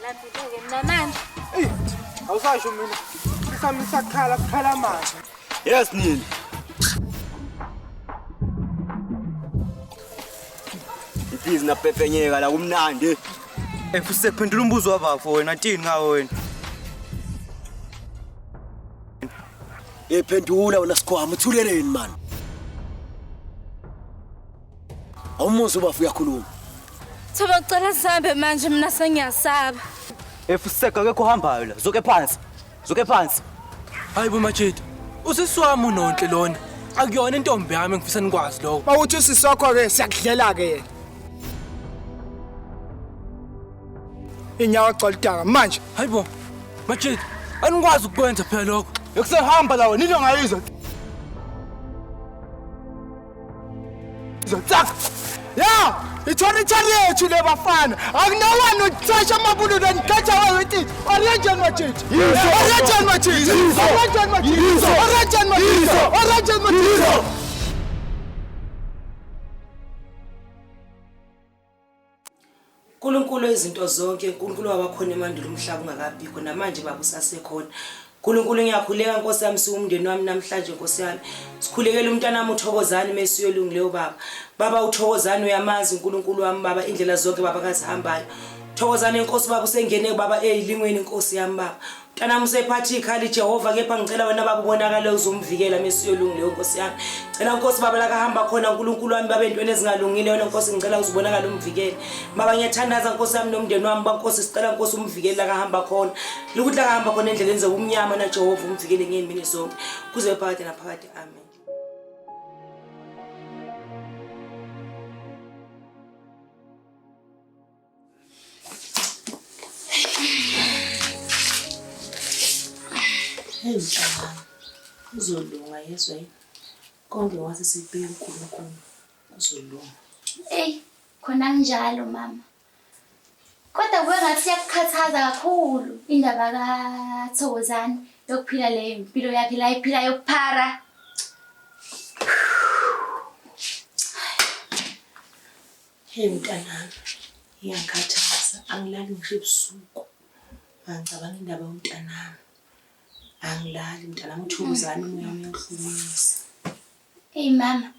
Lambile-ke mina manje. Eyi, awusasho mina. Sisami sakhala kukhala amanzi. Yes nini. Ibhizi napepenyeka la kumnandi. Eh futhi sekuphendula umbuzo wabafo wena tini ngawo wena. Eh phendula wena sikhwama uthuleleni man. Awumuzwa ubafo uyakhuluma. Thoba cela sihambe manje mina sengiyasaba. Eh futhi seka akekho ohambayo la. Zoke phansi. Zoke phansi. Hayi bo Majidi. Usisi wami uNonhle lona. Akuyona intombi yami engifisa nikwazi lokho. Mawuthi usisi wakho ke siyakudlela ke yena. Inyawo agcwala udaka manje. Hayi bo. Majidi, anikwazi ukukwenza phela lokho. Ekusehamba lawo nini ongayizwa. Tsak. Ya, ithori yethu le bafana. Akunawana uthasha amabululu and catch away with it. Origin Majidi. Origin Majidi. Origin Majidi. Origin Majidi. Origin Majidi. Nkulunkulu izinto zonke, Nkulunkulu wabakhona emandulo umhlaba ungakabikho namanje baba usasekhona. Nkulunkulu ngiyakhuleka Nkosi yami siwumndeni wami namhlanje Nkosi yami. Sikhulekela umntanami uThokozani Mesiya olungileyo baba. Baba uThokozani uyamazi uNkulunkulu wami baba indlela zonke baba kazihambayo. Thokozani Nkosi baba usengene baba ezilingweni Nkosi yami baba. Mntanami usephatha ikhali Jehova kepha ngicela wena baba ubonakale uzomvikela Mesiya olungileyo Nkosi yami. Cela Nkosi baba la kahamba khona uNkulunkulu wami babe entweni ezingalungile wena Nkosi ngicela uzibonakale umvikele. Baba ngiyathandaza Nkosi yami nomndeni wami bankosi sicela Nkosi umvikele la kahamba khona. Lokuthi la kahamba khona endleleni zobumnyama na Jehova umvikele ngey'mini zonke. Kuze phakade naphakade. Amen. Hey mntanami, kuzolunga yezwa yini? Konke wase sikubeka uNkulunkulu kuzolunga. Eyi, khona kunjalo mama. Kodwa kube ngathi iyakukhathaza kakhulu indaba kaThokozani yokuphila le mpilo yakhe la iphila yokuphara. Hey mntanami, iyangikhathaza, angilali ngisho ebusuku. Angicabanga indaba yomntanami. Angilali mntanami, uThokozani umoya wami uyawuhlukumeza. Hey mama,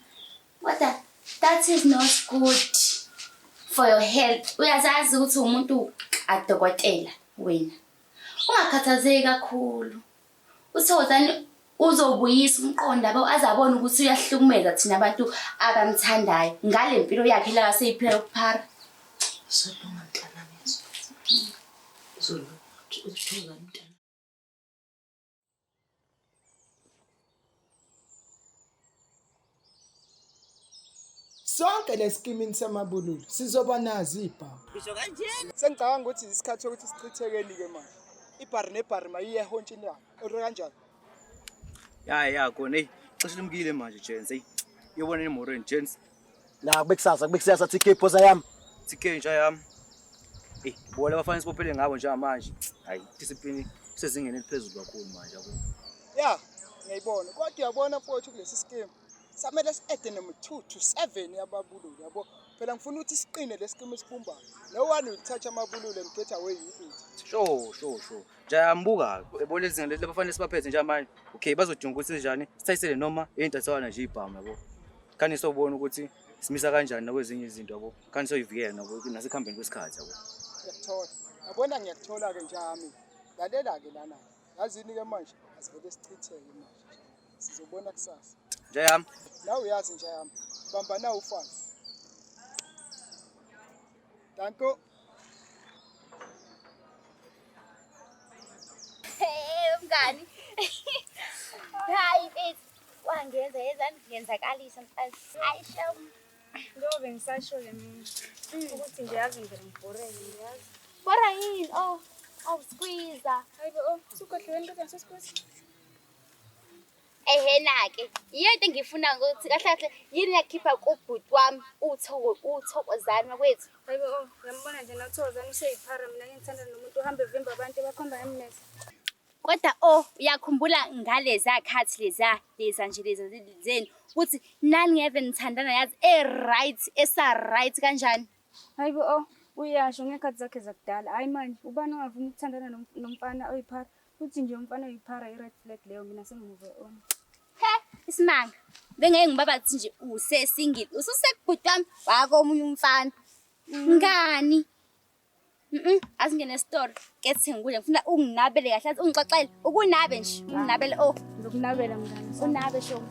kodwa that is not good for your health. Uyazazi ukuthi umuntu kadokotela wena. Ungakhathazeki kakhulu. UThokozani uzobuyisa umqondo abo azabona ukuthi uyahlukumeza thina abantu abamthandayo ngale mpilo yakhe la aseyiphila yokuphara. Uzolunga mntanami yezwa. Uzolunga, uThokozani mntanami. Sonke lesikimini samabululu sizoba nazo ibhamu. Ngisho kanjena. Sengicabanga ukuthi isikhathi sokuthi sichithekeni ke manje. Ibhari nebhari mayiye ehontshini yayo. Or kanjani? Ya ya kona hey xesha limkile manje gents hey. Uyobona emorweni gents. La kube kusasa kube kusasa TK phosa yami. TK nja yami. Hey bona abafana sibophele ngabo njengamanje. Hayi discipline isezingeni eliphezulu kakhulu manje yabo. Ya, ngiyayibona. Kodwa uyabona mfowethu kulesi scheme. Samele si-ede noma 2 to 7 yababululu yabo. Phela ngifuna ukuthi siqine lesi scheme esibumbayo. No one will touch amabululu and get away with it. Sure sure sure. Njayambuka yabo lezi zinga lezi abafana sibaphethe njengamanje. Okay bazodinga ukuthi njani sithayisele noma intathawana nje ibhamu yabo. Khani sobona ukuthi simisa kanjani nakwezinye izinto yabo. Khani soyivikela nabo nasekuhambeni kwesikhathi yabo. Ngiyakuthola. Yabona ngiyakuthola ke njami. Lalela ke lana. Yazini ke manje asivele sichitheke manje. Sizobona kusasa. Njayami. La uyazi njayami. Bamba na ufazi. Danko. Hey mngani. Hayi mfethu, wangenza yezani ngenzakalisa mfazi. Hayi shem. Njengoba bengisasho-ke mina ukuthi nje yazi nje ngibhoreke nje yazi. Bora yini? Oh, oh squeeze. Hayi bo, oh, sukhohliweni kodwa ngisosqueeze. Ehena-ke, yiyo into engifuna ukuthi kahle kahle yini yakhipha kubhuti wami uThokozani wakwethu. Hayi bo, oh, ngiyambona nje noThokozani useyiphara mina ngithanda nomuntu ohamba evimba abantu ebakhomba ngemmese. Kodwa oh uyakhumbula ngaleza khathi leza leza nje leza zenu ukuthi nani ngeve nithandana yazi e-right esa-right kanjani. Hayi bo, oh, Uyasho ngekhathi zakhe zakudala. Hayi manje ubani ongavuma ukuthandana nomfana oyiphara? Uthi nje umfana oyiphara i-red flag leyo mina sengimuve on. He, isimanga. Bengeke ngibabathi nje usesingile. Ususekubhuti wami wakomunye umfana. Ngani? Mhm, asingene esitolo. Ke sithenge ukudla. Ngifuna unginabele kahle, athi ungixoxele. Ukunabe nje, unginabele oh. Ngizokunabela mngani. Unabe sho.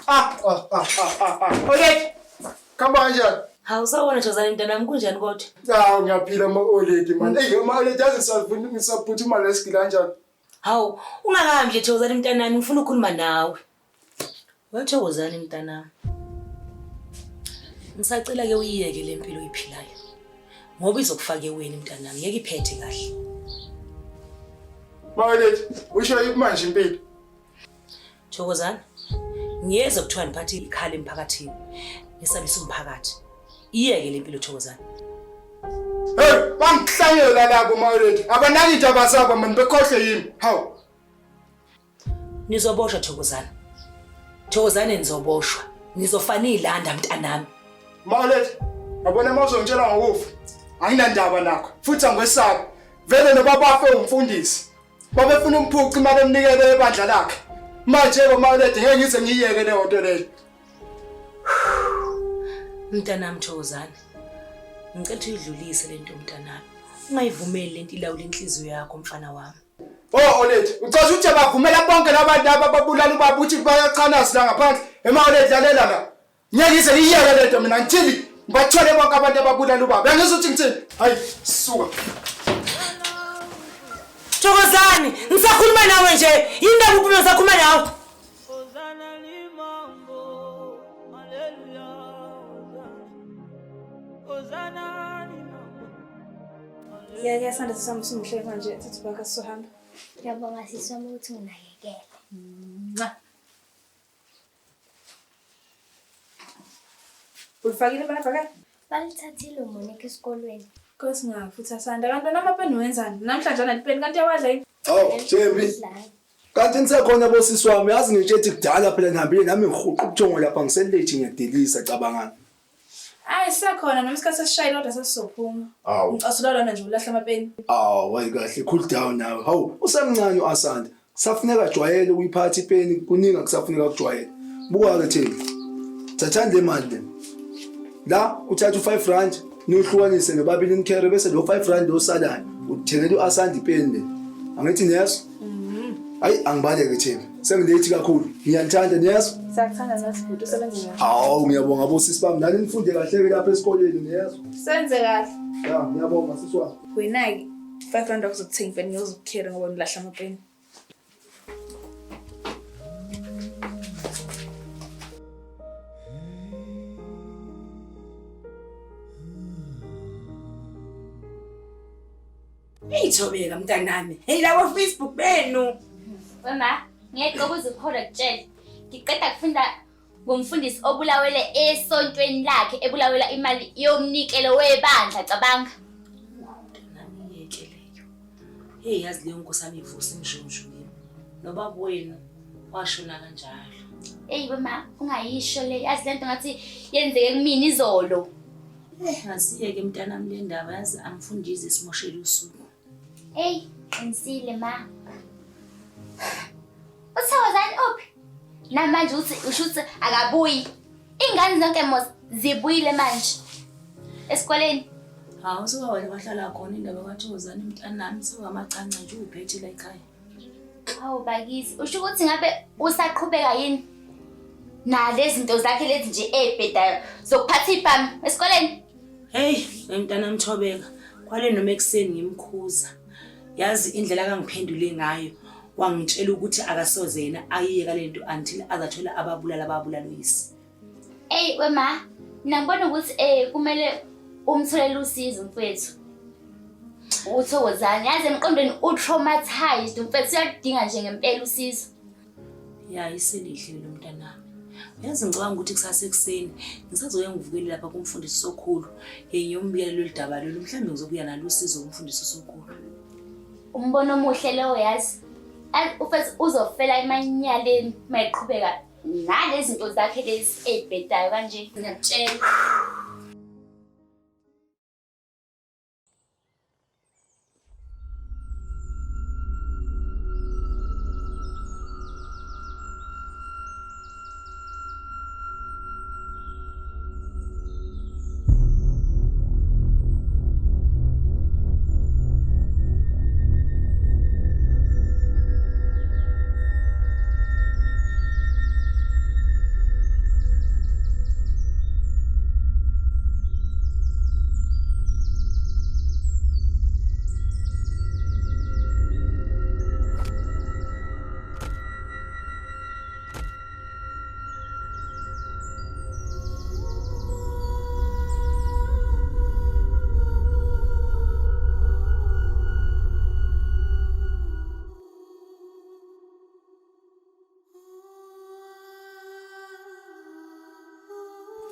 Ah, ah, ah, ah, ah, ah. Oledi, khamba kanjani? Hawu sawubona Jozane mntanami kunjani kodwa? Hawu ngiyaphila ma-oledi man. Eyi ma-oledi yazi ngisafuna ngisaphuthuma lesigila kanjani? Hawu ungakahambi nje Thokozani mntanami ngifuna ukukhuluma nawe. Wethokozani mntanami. Ngisacela ke uyiyeke le mpilo oyiphilayo. Ngoba izokufaka eweni mntanami ngeke iphethe kahle. Ma-oledi usho yiphi manje impilo? Thokozani. Ngiyezwa kuthiwa niphathe ikhala emphakathini. Nisabisa umphakathi. Iyeke le mpilo Thokozani. Hey, bangihlanyela labo ma-oledi. Abanaki indaba zabo mani bekhohlwe yimi. Hawu. Nizoboshwa Thokozani. Thokozani nizoboshwa. Nizofana ilanda mntanami. Ma-oledi, yabona uma uzongitshela ngokufa, anginandaba nakho futhi angikwesabi. Vele nobaba afe umfundisi. Babefuna umphuci uma bemnikele ebandla lakhe. Manje-ke ma-oledi ngeke ngize ngiyiyeke leyo nto leyo. Mntanami Thokozani. Ngicela ukuthi uyidlulise le nto mntanami. Ungayivumeli le nto ilawule inhliziyo yakho mfana wami. Oh Oledi, ucaza ukuthi bavumela bonke labantu aba babulala ubaba ukuthi bayachanazi la ngaphandle. Ema Oledi lalela la. Ngeke ngize ngiyeke lento mina ngithini? Ngibathole bonke abantu ababulala ubaba. Uyangizwa ukuthi ngithini? Hayi, suka. Thokozani, ngisakhuluma nawe nje. Yini ndaba uphume ngisakhuluma nawe? Ngiyake sanda sisami usumuhle manje thatha ubaka sizohamba. Ngiyabonga sisi wami ukuthi unginakekele. Ulifakile imali ebhakane? Balithathile uMonica esikolweni. Nkosi ngafuthi Asanda kanti wena amapeni wenzani? Namhlanje analipeni kanti uyawadla yini? Hawu, Thembi. Kanti nisekhona bosisi wami, yazi ngitshethi kudala phela nihambile nami ngihuqa ubuthongo lapha ngiselethi ngiyadelisa cabangani. Hayi sisekhona noma isikhathi sesishayile kodwa sesizophuma. Awu. Ngicasula lona nje ulahla amapeni. Awu, hayi kahle, cool down nawe. Hawu, usemncane uAsanda. Kusafuneka ajwayele ukuyiphatha ipeni, kuningi akusafuneka akujwayele. Buka-ke Thembi. Thathani le mali le. La uthatha u-5 rand niwuhlukanise nobabili nikhere bese lo 5 rand osalayo uthengela u-Asanda ipeni le. Angithi niyezwa? Hayi angibaleke Thembi. Sengilethi kakhulu. Ngiyanithanda niyezwa? Siyakuthanda nathi bhuti usebenze kahle. Hawu ngiyabonga bosisi bami nani nifunde kahle-ke lapha esikoleni niyezwa? Senze kahle. Ya ngiyabonga sisi wami. Wena-ke 5 rand wakuzokuthenga ipeni ngiyozukukhera ngoba ngilahla amapeni. Hey Thobeka mntanami. Hey labo Facebook benu. Wema, ngeke uze ukholwe kutshela. Ngiqeda kufunda ngomfundisi obulawele esontweni lakhe ebulawela imali yomnikelo webandla cabanga. Mntanami yeke leyo. Hey yazi leyo nkosi yami ivusa imshumshu kimi. Nobaba wenu washona kanjalo. Eyi wema, ungayisho le. Yazi lento ngathi yenzeke kumina izolo. Eh asiyeke mntanami le ndaba yazi angifundisi simoshele usuku. Eyi, qinisile ma. Uthokozani uphi? Namanje uthi usho ukuthi akabuyi. Ingane zonke mos zibuyile manje. Esikoleni. Hawu suka wena wahlala khona indaba kaThokozani mntanami sewamacanca nje uphethe la ekhaya. Hawu bakithi, usho ukuthi ngabe usaqhubeka yini nalezi zinto zakhe lezi nje ey'bhedayo zokuphatha ibhamu esikoleni? Hey, mntanami Thobeka, kwale noma ekuseni ngimkhuza. Yazi indlela akangiphendule ngayo, wangitshela ukuthi akasoze yena ayiyeka le nto until azathola ababulala ababulala uyise. Eyi wema, mina ngibona ukuthi kumele umtholele usizo mfethu. UThokozani yazi emqondweni u-traumatized mfethu, uyaludinga nje ngempela usizo. Ya, iselihle lo mntanami. Uyazi ngicabanga ukuthi kusasa ekuseni ngisazoya ngivukele lapha kumfundisi Sokhulu. Ngiyombikela lolu daba lolu, mhlawumbe ngizobuya nalo usizo kumfundisi Sokhulu. Umbono omuhle lowo yazi. Ufethu uzofela emanyaleni uma eqhubeka nalezi zinto zakhe lezi ey'bhedayo kanje. Ngiyakutshela.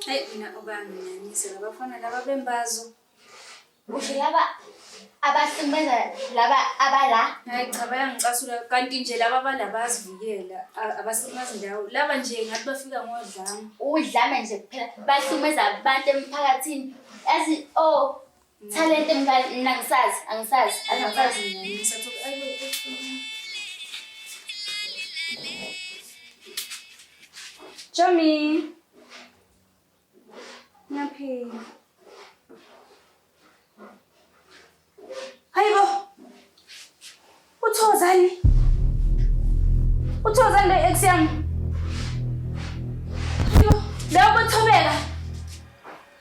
Hayi mina ubanginyanyisa labafana laba bembazo. Usho laba abahlukumeza laba abala? Hayi cha, bayangicasula kanti nje laba abala bayazivikela, abasemazi ndawo. Laba nje ngathi bafika ngodlame. Udlame nje kuphela, bahlukumeza abantu emphakathini. Yazi oh talent mngani, mina angisazi, angisazi, angisazi. Nginyanyisa ayibo. Chomi. Ngiyaphila. Hayibo. Uthokozani? Uthokozani le ex yami? Hayibo, leyo bothobeka.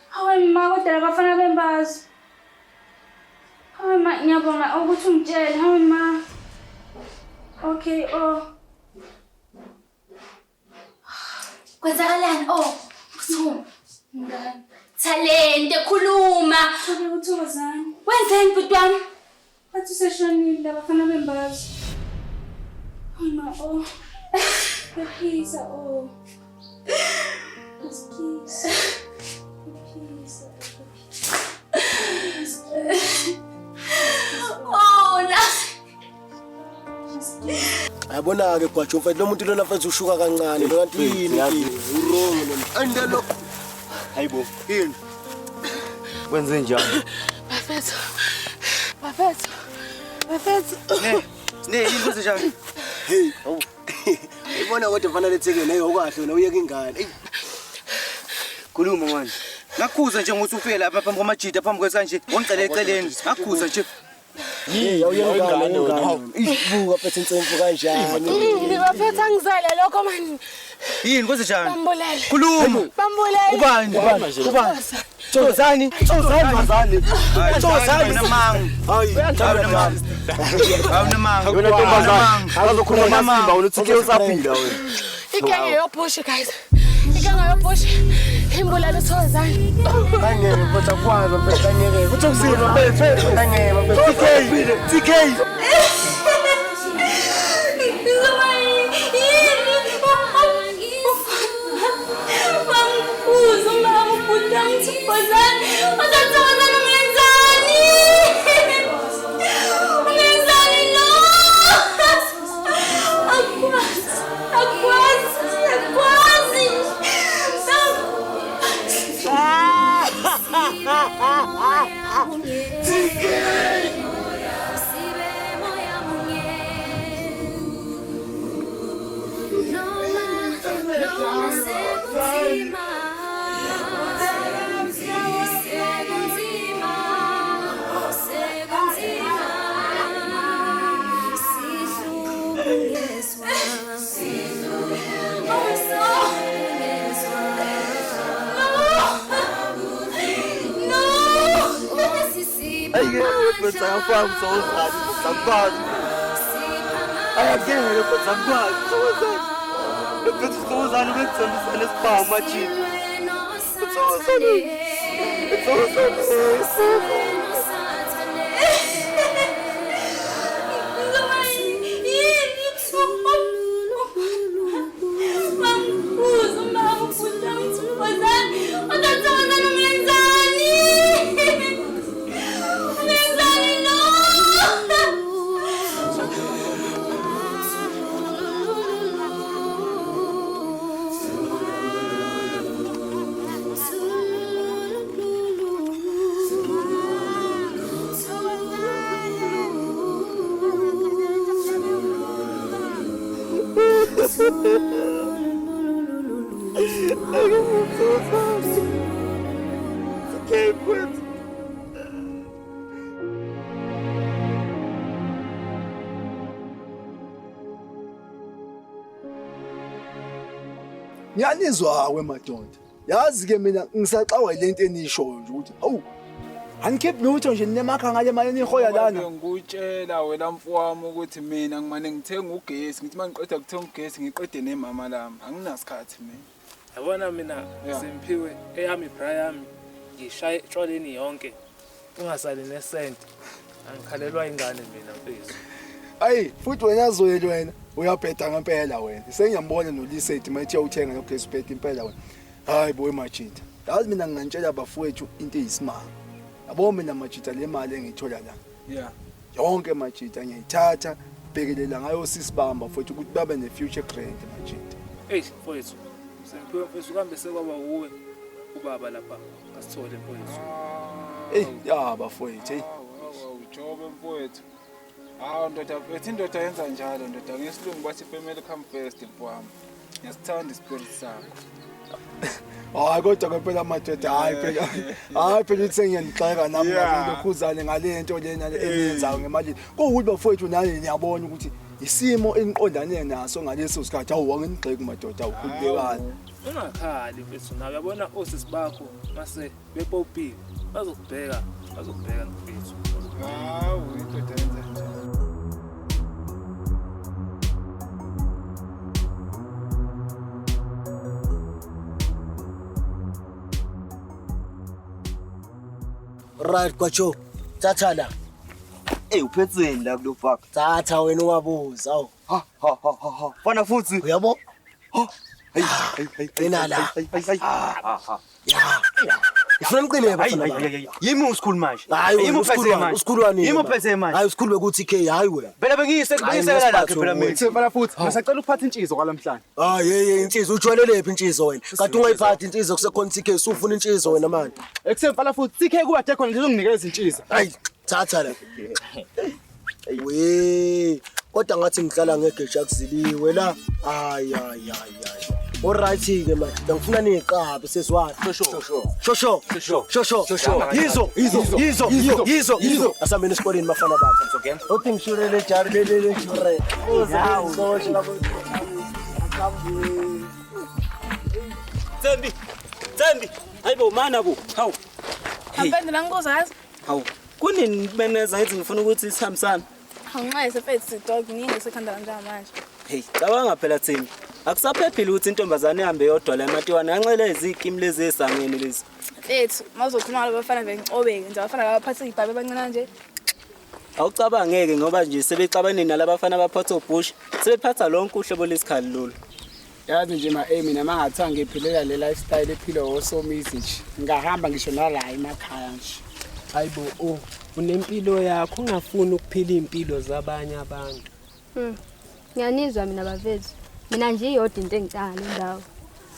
Hawe ma, kodwa labafana bembazo. Hawe ma, ngiyabonga ukuthi ungitshele. Hawe ma. Okay, oh. Kwenzakalani? Oh, kuthuma. Ngani? Talente, khuluma. Thobeka uThokozani. Wenzeni bhuti wami? Bathi useshonile labafana bembazo. Hayi ma, oh. Phephisa, oh. Asikisi. Phephisa, phephisa. Oh, la. Ayabona-ke Gwajo mfethu, lo muntu lona mfethu ushuka kancane lo kanti yini Yazi. Urongo lo. And lo Hayibo, yini? Kwenze njani? Bafethu. Bafethu. Bafethu. Ne, yini kwenze njani? Hey, hawu. Ibona kodwa mfana letheke naye awukahle wena uyeka ingane. Eyi, Khuluma manje. Ngakhuza nje ngokuthi ufike lapha phambi kwamajita phambi kwethu kanje, wangicela eceleni. Ngakhuza nje. Hey, awuyeka ingane wena. Ibuka mfethu insemfu kanjani? Bafethu angizele lokho mani. Yini kwenze njani? Bambulele. Khuluma. Bambulele. Ubani? Ubani? Thokozani? Thokozani? Thokozani? Namanga. Hayi, Awunamanga. Awunamanga. Wena ntombazane, azokhuluma amasimba wena uthi ke usaphila wena. Igenge yobhushi guys. Igenge yobhushi. Imbulala uThokozani. Angeke mfethu akwazi mfethu angeke. Uthi ukusile mfethu angeke mfethu. TK, TK. Ngizoba yini? Bangikhuza umama ubhuti wami uThokozani. Uthokozani ungenzani? Ungenzani no? Akwazi, akwazi, akwazi. Mfethu akafaki uThokozani, akukwazi. Ayangeke mfethu akukwazi uThokozani. Mfethu uThokozani ubethembisene isibhamu majita. Ngiyanizwa-ke madoda. Yazi-ke mina ngisaxawa yile nto enishoyo nje ukuthi hawu anikhiphi lutho nje ninemakha ngale mali eniyihola lana. Ngikutshela wena mfowami ukuthi mina ngimane ngithenga ugesi, ngithi uma ngiqeda kuthenga ugesi ngiqede nemama lami. Anginasikhathi mina. Yabona mina Simphiwe eyami ibra yami ngishaye etshwaleni yonke ungasali nesenti. Angikhalelwa ingane mina mfethu. Ayi futhi wena Zweli wena uyabheda ngempela wena. Sengiyambona noLiseti mayethi uyawuthenga nogesi ubheda impela wena. Hayi boy majita. Yazi mina ngingantshela bafowethu into eyisimanga. Yabo mina majita le mali engiyithola la. Yeah. Yonke majita ngiyayithatha bhekelela ngayo sisibamba futhi ukuthi babe ne future grand majita. Eish mfowethu. Simphiwe mfethu kambe sekwaba uwe ubaba lapha asithole mfowethu. Ey ya bafowethu hey. Ujobe mfowethu. Hawu ndoda mfethu indoda yenza njalo ndoda ngesilungu bathi family come first mfowami. Ngiyasithanda ispirit sakho. Hayi kodwa ngempela madoda hayi phela hayi phela ukuthi sengiyanixeka nami ngalokhuzane ngale nto lena eniyenzayo ngemali. Kuwukuthi bafowethu nani niyabona ukuthi isimo eniqondane naso ngaleso sikhathi awu wanginigxeki madoda awukhululekani. Ungakhali mfethu nawe uyabona osisi bakho mase bepopile bazokubheka bazokubheka mfethu. Hawu indoda yenza njalo. Right kwacho. Thatha la. Ey uphetheni la kulo park. Thatha wena ungabuza awu. Ha ha ha ha ha. Fana futhi. Uyabo? Ha. Hey hey hey. Qina la. Hey hey hey. Ha ha. Ngifuna niqine bafana bami. Yimi usikhulu manje. Hayi Yimi wena uphethe usikhulwane, manje. usikhulwane. Yimi uphethe manje. Hayi usikhulu bekuthi K hayi wena. Phela bengiyise bengisekela lakhe phela mina. Mfana futhi ngisacela ukuphatha inshizo kwalamhlanje. Hayi hey hey insizwa ujwayele phi insizwa wena? Kade ungayiphathi insizwa kusekhona TK usufuna insizwa wena manje. Ekuseni mfana futhi TK kuba de khona nje uzonginikeza inshiza. Hayi thatha la. We kodwa ngathi ngihlala ngegeja kuziliwe la. Hayi hayi hayi hayi. Alright ke manje ngifuna niqaphe sezwana. Shosho. Shosho. Shosho. Shosho. Yizo yizo yizo yizo yizo. Asambeni esikoleni bafana bami. Uthi ngishurele jari lele le shure. Uze ngizosho Thembi. Thembi. Hayibo mana bo. Hawu. Ampende langibuzazi. Hawu. Kunini kumeneza ngithi ngifuna ukuthi sihambisane. Awunxese mfethu dog ningi sekhanda njengamanje. Hey, cabanga phela Thembi. Akusaphephile ukuthi intombazane ihambe yodwa la ematiwane anxele izikimi lezi esangweni lezi. Mfethu, mawuzokhuluma ngalabo bafana bengicobeke nje abafana abaphatha ibhabe abancane nje. Awucabangeke ngoba nje sebexabene nalabafana abaphatha obush, sebephatha lonke uhlobo lesikhali lolu. Yazi nje ma eh mina mangathiwa ngiphilela le lifestyle ephilwa osomizi nje. Ngahamba ngisho nala emakhaya nje. Hayibo oh unempilo yakho ungafuni ukuphila impilo zabanye abantu. Ngiyanizwa mina bafethu. Mina nje iyodwa into engicanga le ndawo.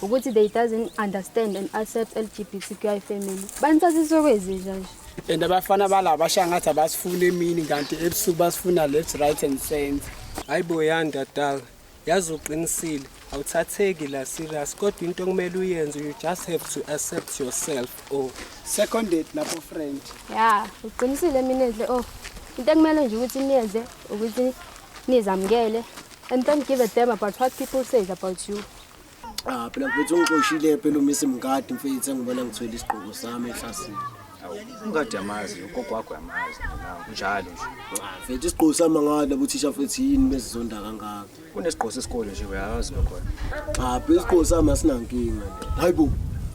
Ukuthi they doesn't understand and accept LGBTQI family. Banithathisa okwezinja nje. And abafana balaba basha ngathi abasifuni emini kanti ebusuku basifuna left right and center. Hayibo yanda dala. Yazi uqinisile awuthatheki la serious kodwa into okumele uyenze you just have to accept yourself oh. Second date lapho friend. Ya, uqinisile mina enhle oh. Into ekumele nje ukuthi niyenze ukuthi nizamukele and don't give a damn about what people says about you. Ah phela mfethu ungixoshile phela umisi mngadi mfethu engibona ngithwele isigqoko sami ehlasini. Ungade yamazi, ugogo wakho yamazi nawe njalo nje. Mfethu isigqoko sami angazi labo thisha mfethu yini besizonda kangaka. Kunesigqoko sesikole nje uyazi lokho. Cha phela isigqoko sami asinankinga nje. Hayibo.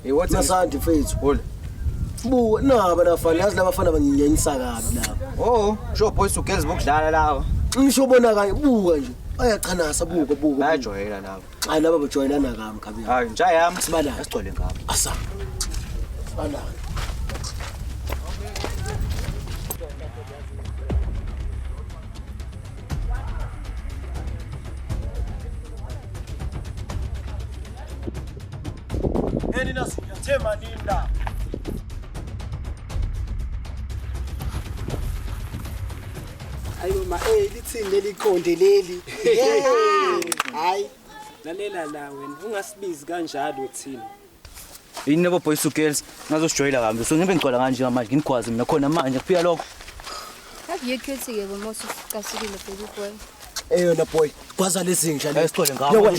Masandi mfethu. Hola. Buka naba lafana, yazi labafana banginyenyisa kabi laba. Oh, sure boys to girls bokudlala laba. Ngisho bona kanye buka nje. Ayachanasa buka buka. Bayajwayela laba. Hayi laba bajwayelana kabi kabi. Hayi nja yami. Sibalana. Asigcwele ngabo. Asa. Sibalana. Yeni nasıl yathema nini la? Hayi ma lithini leli qonde leli. Hayi. Lalela la wena ungasibizi kanjalo thina. Yini labo boys to girls ngazosijwayela kabi. So ngibe ngigcwala kanje manje nginikwazi mina khona manje kufika lokho. Have you cute ke bo mos ucasukile baby boy. Eh yona boy, gwaza lezinja le. Ayisigcwele ngabo.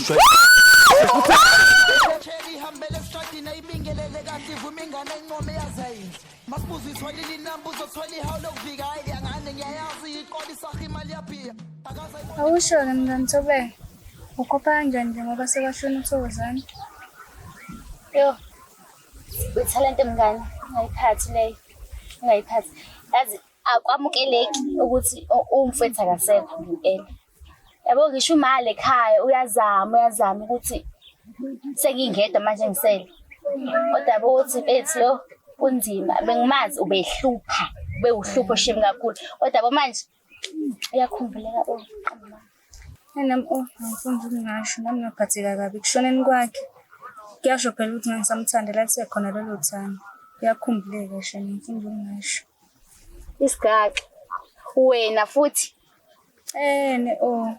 Ihambele esitradini ayibingelele kahle ivume ingane encome yazayindle masibuze ithwalile inamba uzothwala ihawu lokuvika hayi yangane ngiyayazi iqola isaha imali yabhiya. Awusho-ke mngani Thobeka, ukhopha kanjani nje ngoba sekwashona uThokozani? Yo, uyithalente mngani, ungayiphathi leyo, ungayiphathi. Yazi akwamukeleki ukuthi umfowethu akasekho ngempela. Yabo ngisho umali ekhaya uyazama uyazama ukuthi sengingedwa manje ngisele. Kodwa yabo ukuthi mfethu yo kunzima, bengimazi ubehlupha, ubewuhlupho shame kakhulu. Kodwa yabo manje uyakhumbuleka oh. Nami oh angifuni ukungasho, nami ngaphatheka kabi ekushoneni kwakhe. Kuyasho phela ukuthi ngangisamthanda la lisekhona lolo thando. Uyakhumbuleka shame, angifuni ukungasho. Isigaxa wena futhi. Ene oh.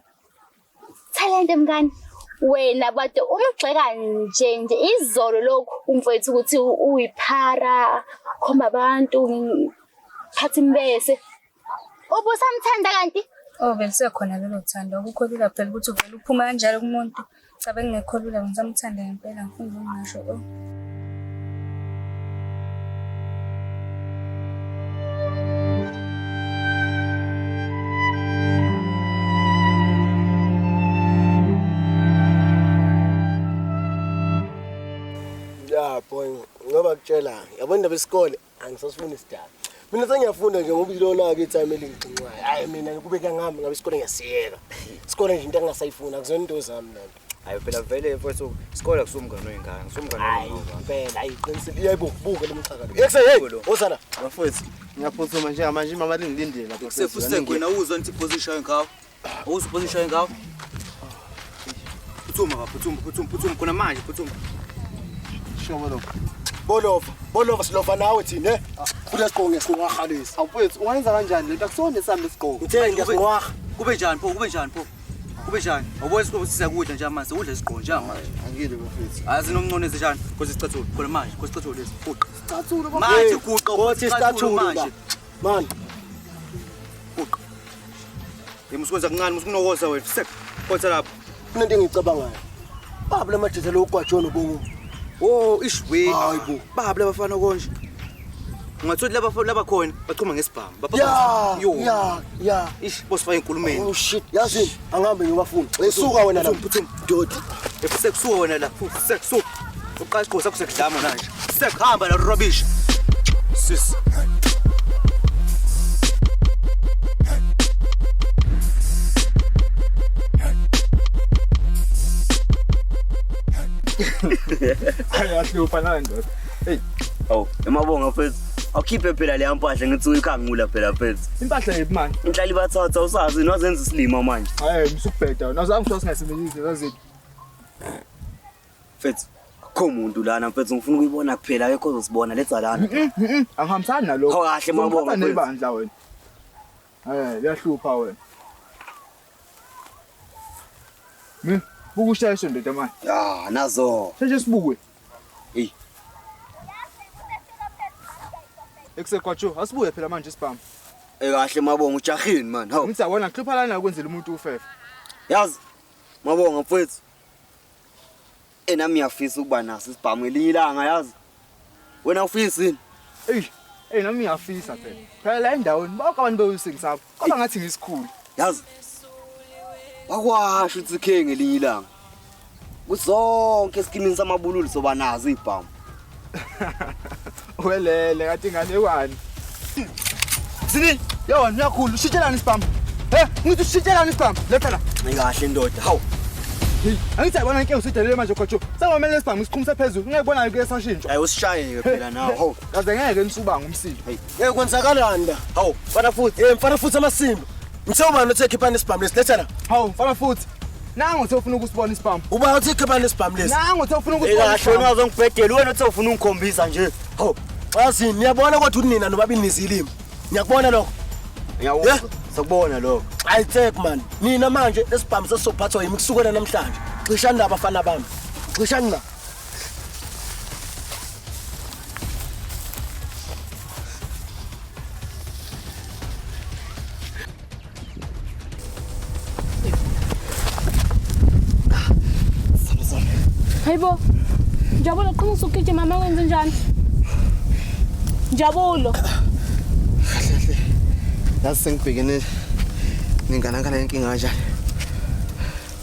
Talente mngani. Wena bade umgxeka nje nje izolo lokhu umfowethu ukuthi uyiphara khomba abantu phatha imbese. Ubusamthanda kanti? Oh belisekhona lelo thando. Akukho lula phela ukuthi uvele uphuma kanjalo kumuntu. Cha bengingekho lula ngisamthanda ngempela ngifuna ukungasho oh. Ya boy, ngoba kutshela, yabona indaba yesikole angisasifuni isidaba. Mina sengiyafunda nje ngoba ilona ke ithayime elingixinxayo. Hayi mina kube kangami ngabe isikole ngiyasiyeka. Isikole nje into engingasayifuni akuzona into zami lento. Hayi phela vele mfowethu isikole akusumngane wengane, kusumngane Hayi wengane. impela hayi qinisile. Yebo buka lo mxhaka lo. Yekse hey, wozana. Bafowethu, ngiyaphuthuma njengamanje imama lingilindile lapha. Sefusek wena uzwa nithi position ngawo. Awuzwa position ngawo. Phuthuma baba, phuthuma, phuthuma, phuthuma khona manje, phuthuma. Shobo lo. Bolova, bolova silova nawe thina. Futhi isigqoko ngiyasinqwaha lesi. Awufowethu, ungayenza kanjani lento? Akusona esami isigqoko. Ngithe ngiyasinqwaha. Kube njani pho? Kube njani pho? Kube njani? Awubona isigqoko sisakudla nje manje, sekudla isigqoko nje manje. Angile bafowethu. Azi nomnconezi njani? Khosi isicathulo khona manje, khosi isicathulo lesi. Guqa. Isicathulo Manje guqa, Khosi isicathulo manje. Man. Guqa. Yebo usikwenza kancane, usukunokoza wena. Sek. Khotha lapho. Kunento engiyicabangayo. Baba lamajitha lokugwajona bongo. Oh, ishwe. Hayibo. Baba labafana konje. Ungathola laba laba khona bachuma ngesibhamu. Ya, Yo. ya, ya. Ish, bosifaka enkulumeni. Oh shit, yazini angihambe ngiyobafuna. Suka wena la. Phuthuma. Dodi. Sekusuka wena la. Sekusuka. Uqala isigqoko sakho sekudlama manje. Sekuhamba la rubbish. Sis. Ayahlupha nawe ndoda. Hey, awu, emabonga mfethu. Awukhiphe phela leya mpahla ngithi uyikhangula phela mfethu. Impahla yiphi manje? Inhlali ibathatha usazi nozenza isilima manje. Hayi, msukubheda wena. Awuzange usho singasebenzisi lezo Mfethu, akukho muntu lana mfethu ngifuna ukuyibona kuphela akekho ozosibona letha lana. Angihambisani nalokho. Hawu kahle mabonga mfethu. Nebandla wena. Uyahlupha wena. Mi, buka usheshe ndoda manje. Ya, nazo. Sheshe sibuke. Hey. Ekusekwatsho, asibuye phela manje isibhamu. Eh kahle mabonga ujahini man. Hawu. Ngithi yabona ngihlupha lana kwenzela umuntu ufefe. Yazi mabonga mfethu. Enami ngiyafisa ukuba naso isibhamu ngelinye ilanga yazi. Wena ufisa yini? Ey, ey nami ngiyafisa phela. Phela la endaweni bonke abantu beyusingisapho. Kodwa ngathi ngisikhulu. Yazi. Bakwasho ukuthi khe ngelinye ilanga. Kusonke esikimini samabululu soba nazo izibhamu. Welele kathi inganekwane. Sini, yo ngiyakhulu, ushintshelani isibhamu? He, ngithi ushintshelani isibhamu? Letha la. Kahle ndoda. Hawu. Hey, angithi ayibona inkinga usudelele manje khotsho. Sengomele isibhamu isiqhumise phezulu, ngeke kubonayo kuye sashintshwa. Hayi usishayeke phela nawe. Hawu. Kaze ngeke nisubanga umsindo. Hey. Eh kwenzakalani la? Hawu, mfana futhi. Eh mfana futhi amasimba. Ngithe ubani othe khiphani isibhamu lesi? Letha la. Hawu, mfana futhi. Nangu uthe ufuna ukusibona isibhamu. Ubani othe khiphani isibhamu lesi? Nangu uthe ufuna ukusibona. Kahle wena uzongibhedela wena uthe ufuna ungikhombisa nje. Hawu. Yazi niyabona kodwa ukuthi nina nobabili nizilimi. Ngiyakubona lokho. Ngiyawuzwa. Sakubona lokho. Hayi take man. Nina manje lesibhamu sesizophathwa yimi kusukela namhlanje. Xishani la bafana bami. Xishani la. Hayibo. Njabulo qinisa ukugijima mama wenze njani? Njabulo. Kahle kahle. Yazi sengibhekene nenganankana yenkinga kanjani.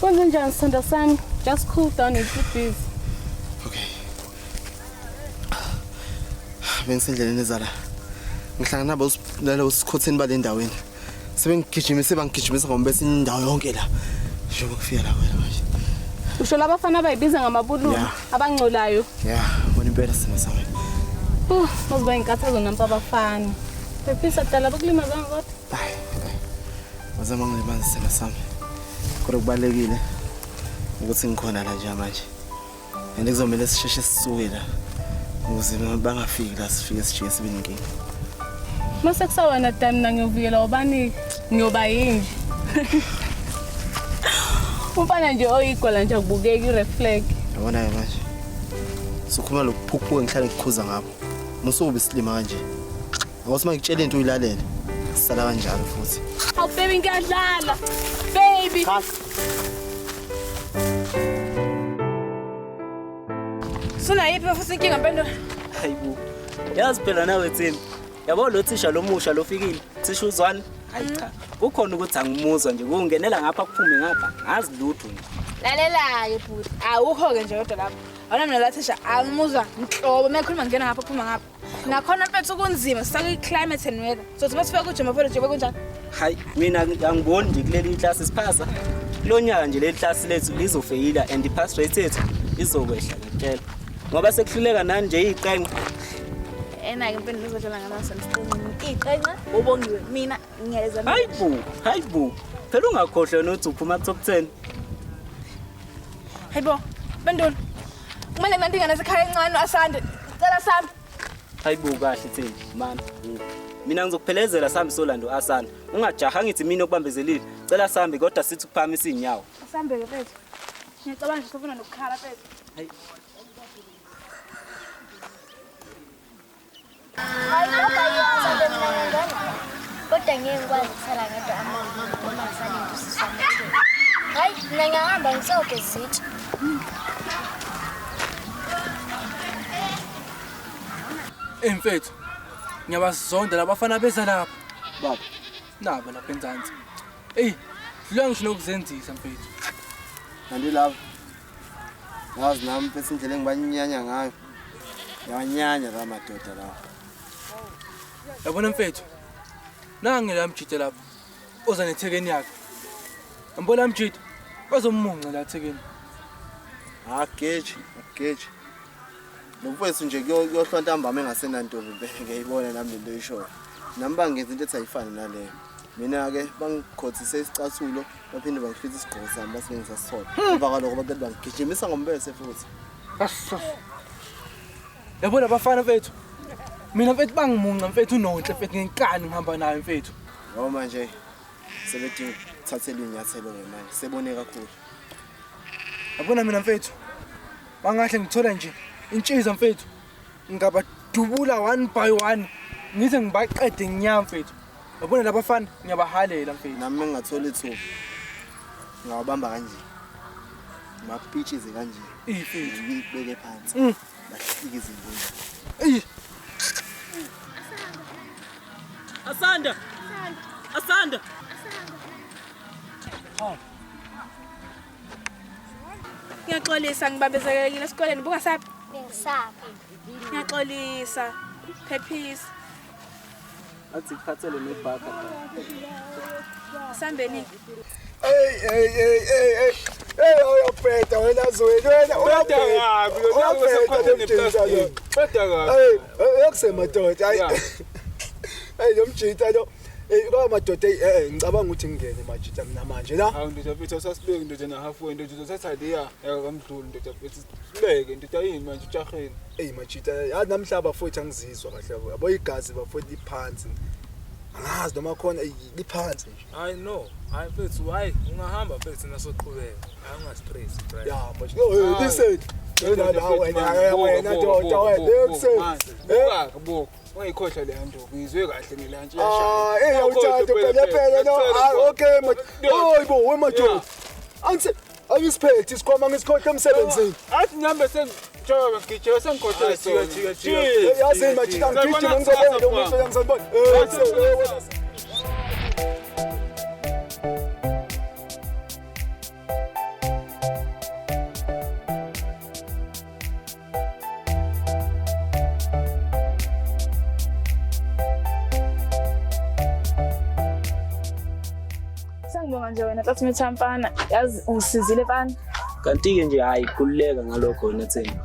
Kwenze njani sithanda sami? Just cool down and keep busy. Bengisendleleni eza la. Ngihlangana nabo nalo sikhotheni bale ndaweni. Sebengigijimise bangigijimisa ngoba indawo yonke la. Njengoba kufika la wena manje. Usho labafana abayibiza ngamabululu Yeah. abangcolayo. Yeah, wena impela simo sami. Bazoba inkathazo nampa abafana. Phephisa dala bakulimazanga kodwa. Wazama ngilimaza simo sami. Kodwa kubalekile ukuthi ngikhona la nje manje. And kuzomela sisheshe sisuke la. Ukuze bangafiki la sifike sijike sibe nenkinga. Mase kusawena dami mina ngiyovikela ubani ngiyoba yini? Umfana nje oyigwala nje akubukeki i-red flag. Yabona-ke manje. Sokhuluma lokuphukuphuka ngihlale ngikukhuza ngapho. Musuke isilima kanje. Awuthi mangikutshela into uyilalele. Sisala kanjalo futhi. Awu baby ngiyadlala. Baby. Sunayiphi futhi inkinga Mpendulo? Hayibo. Yazi phela nawe Thembi. Yabo lo thisha lomusha lofikile, thisha uzwane. Hayi cha. Kukhona ukuthi angimuzwa nje kungenela ngapha kuphume ngapha. Ngazi lutho nje. Lalela-ke bhuti, awukho-ke nje kodwa lapho. Awona mina la thisha angimuzwa nhlobo, uma ekhuluma ngena ngapha kuphuma ngapha. Nakhona mfethu kunzima, sisake i-climate and weather. So thina sifike kujima nje kunjani? Hayi mina angiboni nje kuleli klasi siphasa. Kulonyaka nje leli klasi lethu lizofeyila and i-pass rate yethu izokwehla ngiyakutshela. Ngoba sekuhluleka nani nje iqenqe. Ena-ke Mpendulo uzodlala ngamaso iqenqe, ubongiwe. Mina ngiyeza. Hayibo, hayibo. Phela ungakhohlwa wena ukuthi uphuma ku top 10. Hayibo, Mpendulo. Kumele nanti ingane esekhaya encane asande. Cela sami. Hayibo kahle Thembi, mama. Mina ngizokuphelezela sambe solando asanda. Ungajaha ngithi mina okubambezelile. Cela sambe kodwa sithi ukuphakamisa inyawo. Asambe-ke mfethu. Ngiyacabanga nje sofuna nokukhala mfethu. Hayi. Hayi kodwa yikho mina ngingena. Kodwa ngeke ngikwazi ukusala ngedwa amaviki uma ngisalinde usisi wami. Hayi mina ngiyahamba ngisogeza izitsha. Ey mfethu. Ngiyabazonda labafana beza lapha. Baba. Nabo lapha enzansi. Ey, dlula ngisho nokuzenzisa mfethu. Kanti lapha. Yazi nami mfethu indlela engibanyanya ngayo. Ngiyanyanya la madoda lawa. Yabona mfethu. Nange la mjide lapha. Oza nethekeni yakhe. Ngibona mjide. Bazomunca la thekeni. Ageji, ageji. Lo mfethu nje kuyohlwa ntambama engasenantombi impela ngiyayibona nami lento oyishoyo. Nami bangenza into ethi ayifani naleyo. Mina-ke bangikhothise isicathulo baphinde bangihlwitha isigqoko sami base ngisasithola. Emva kwalokho baqeda bangigijimisa ngombese futhi. Yabona abafana mfethu. Mina mfethu bangimunca mfethu unonhle mfethu ngenkani ngihamba nayo mfethu. Ngoba manje sebedinga ukuthathelwa iy'nyathelo-ke manje sebone kakhulu. Yabona mina mfethu. Bangahle ngithola nje inshiza mfethu. Ngabadubula one by one. Ngize ngibaqede nginya mfethu. Yabona labafana ngiyabahalela mfethu. Nami ngingathola ithuba. Ngawabamba kanje. Ngibapitshize kanje. Mfethu. Ngibeke phansi. Bahlike izimbuzi. Eyi. Asanda. Asanda. Ngiyaxolisa ngibambezelekile esikoleni bungasaphi? Bengisaphi. Ngiyaxolisa. Phephisa. Athi kuphathele nebhaka. Sambeni. Hey hey hey hey hey. Hey uyabheda wena Zweli wena Ubheda kabi, lo nako usekhothe neplastic. Ubheda kabi. Hey, yakusemadoda hayi. Hey lo mjita lo. Hey kwa madoda eh ngicabanga ukuthi ngingene majita mina manje la. Hawu ndoda mfethu awusasibeki ndoda na halfway ndoda uzothatha leya yakamdluli ndoda mfethu sibeke ndoda yini manje ujaheni. Hey majita yazi namhla bafowethu angizizwa kahle yabo. Yabo igazi bafowethu liphansi. Angazi noma khona ey, liphansi nje. Hayi no, hayi mfethu, hayi ungahamba mfethu nasoqhubeka. Hayi ungastress, right. Ya manje. Oh, listen. Wena la wena wena ndoda wena listen. Buka buka. Ungayikhohlwa leya nto. Ngizwe kahle ngelantshi Ah, eh awuthathe phela phela no. Ah, okay manje. Hayi bo we madoda. Angise angisiphethe isikhwama ngisikhohle emsebenzini. Athi ngihambe sengijoba ngigijima sengikhohlwe Jika, jika, jika. Yazi majita ngigijima ngizobona lo muntu ngizobona. Eh Sengibonga nje wena classmate mfana. Yazi ungisizile mfana. Kanti-ke nje hhayi khululeka ngalokho wena Thembi.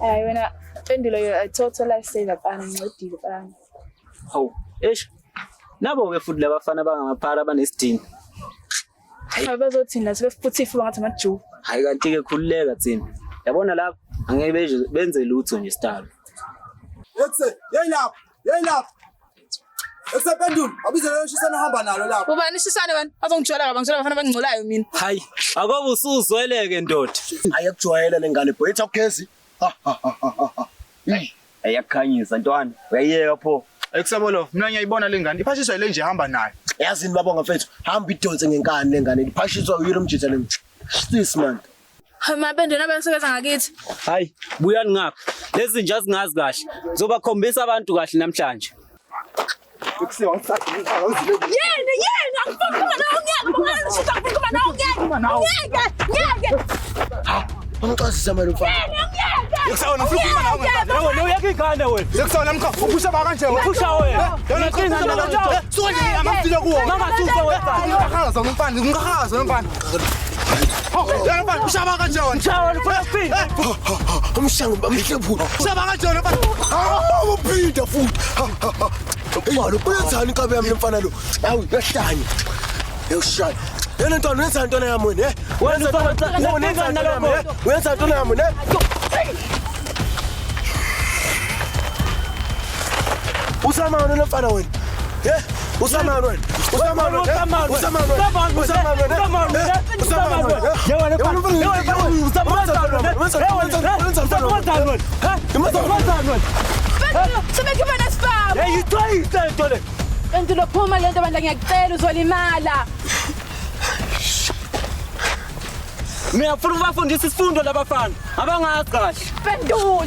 Hayi wena Mpendulo you're a total lifesaver mfana, ngincedile mfana. Hawu, eish. Nabo-ke futhi labafana bangamaphara abanesidina. Abazothina sebefutha ifuba ngathi amajuba. Hhayi kanti-ke khululeka Thembi. Yabona lapho angeke benze lutho nje sitalo. Ekse, yeyi lapha, yeyi lapha. Ekse Mpendulo, abize leyo shisana hamba nalo lapha. Ubani shisane wena? Azongijwayela kabi, ngijwayela abafana abangcolayo mina. Hayi, akobe usuzweleke ndoda. Ayakujwayela le ngane boy, ithi awugezi. Ha ha ha ha ha. Ayakukhanyisa ntwana, uyayiyeka pho. Ekusabolo, mina ngiyayibona le ngane. Iphashiswa ile nje ihamba nayo. Yazini babonga mfethu, hamba idonse ngenkani le ngane. Iphashiswa uyilo umjita le. Sis man. Hayi Mpendulo nabasebenza ngakithi. Hayi, buyani ngapha. Lezi nje azingazi kahle. Ngizobakhombisa abantu kahle namhlanje. Yena yena angifuni ukukhuluma nawe ngeke ngeke ngifuna ukukhuluma nawe ngeke ngeke ngeke. Ungixazisa manje mfana. Yena ngeke. Ekusawona ufuna ukukhuluma nawe mfana. Wena uyakho ingane wena. Ekusawona mkha, uphusha ba kanje wena. Uphusha wena. Suka nje amafika kuwo. Mangasusa wena. Ngingahaza nomfana, ngingahaza nomfana. Ho, yena mfana, ushaba kanje wena. Mshaya wena ufuna ukuphinda. Umshango bamhlephula. Ushaba kanje wena mfana. Uphinda futhi. Malo uyenzani inkabi yami mfana lo? Hawu uyahlanya. Uyoshaya. Yena ntwana wenza ntwana yami wena, eh? Wena ufaka Wenza ntwana yami, eh? Wenza ntwana yami, eh? Usamani lo mfana wena? Eh? Usamani wena? Usamani wena? Usamani wena? Usamani wena? Usamani wena? Yewena mfana, yewena mfana, usamani wena. Usamani wena. Mpendulo sebekhipha nesibhamu. Hey, ithwayise lento le. Mpendulo phuma le nto bandla ngiyakucela uzolimala. Mina ngifuna ukubafundisa isifundo labafana abangazi kahle. Mpendulo.